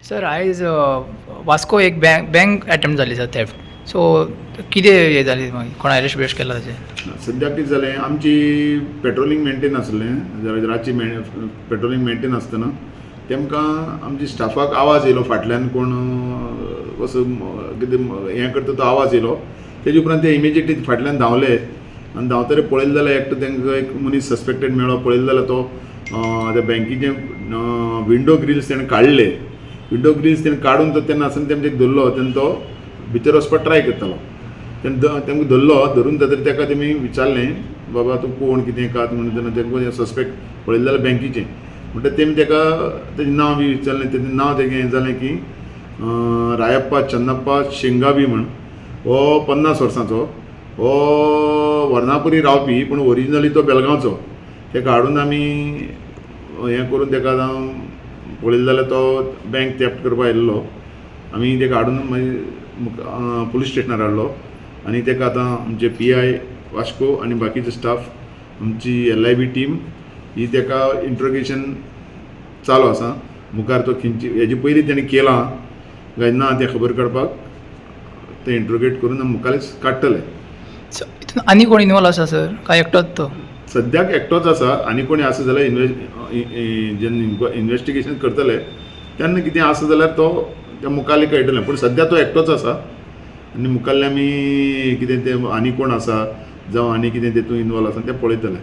Sir, आयज वास्को एक bank attempt जाली सर, थेफ्ट. सो कितें हें जालें मागीर, कोण अरेस्ट बिरेस्ट केला ताचेर? सद्याक कितें जालें, आमची पेट्रोलिंग मेंटेन आसलें. रातची पेट्रोलिंग मेंटेन आसतना तेमकां आमची स्टाफाक आवाज येयलो, फाटल्यान कोण असो कितें हें करता तो आवाज येयलो. तेजे उपरांत ते इमिजिएटली फाटल्यान धांवले आनी धांवतरे पळयलें जाल्यार एकटो तांकां एक मनीस सस्पेक्टेड मेळ्ळो. पळयलें जाल्यार तो त्या बँकीचे विंडो ग्रिल्स तेणें काडले. विंडो ग्रिल्स तेणें काडून तो तेन्ना आसतना तेमचे धरलो. तेन्ना तो भितर वचपाक ट्राय करतालो. तेन्ना तेमकां धरलो. धरून जातकीर ताका तेमी विचारलें, बाबा तूं कोण, कितें कात म्हणून. तेन्ना तेमकां सस्पेक्ट पळयलें जाल्यार बँकीचें म्हणटा. तेमी ताका तेजें नांव बी विचारलें. तेजें नांव तेगें हें जालें की रायप्पा चन्नप्पा शेंगाबी म्हण. हो 50 वर्सांचो, हो वर्णापुरी रावपी, पूण ओरिजिनली तो बेलगांवचो. ताका हाडून आमी हें करून ताका आतां पळयलें जाल्यार तो बँक थेफ्ट करपाक आयिल्लो. आमी ताका हाडून मागीर पुलीस स्टेशनार हाडलो आनी ताका आतां आमचे पीआय वास्को आनी बाकीचे स्टाफ, आमची एलआयबी टीम ही ताका इंट्रोगेशन चालू आसा. मुखार तो खंयची हेजे पयलीं तेणें केलां काय ना तें खबर काडपाक ते इंट्रोगेट करून मुखार काडटले. हितून आनी कोण इनवॉल्व आसा सर, काय एकटोच तो? सद्याक एकटोच आसा. आनी कोणी आसा जाल्यार जेन्ना इन्वेस्टिगेशन करतले तेन्ना कितें आसा जाल्यार तो त्या मुखाल्ले कळटलें, पूण सद्या तो एकटोच आसा आनी मुखाल्ले आमी कितें तें आनी कोण आसा जावं आनी कितें तेतून इनवॉल्व आसा तें पळयतले.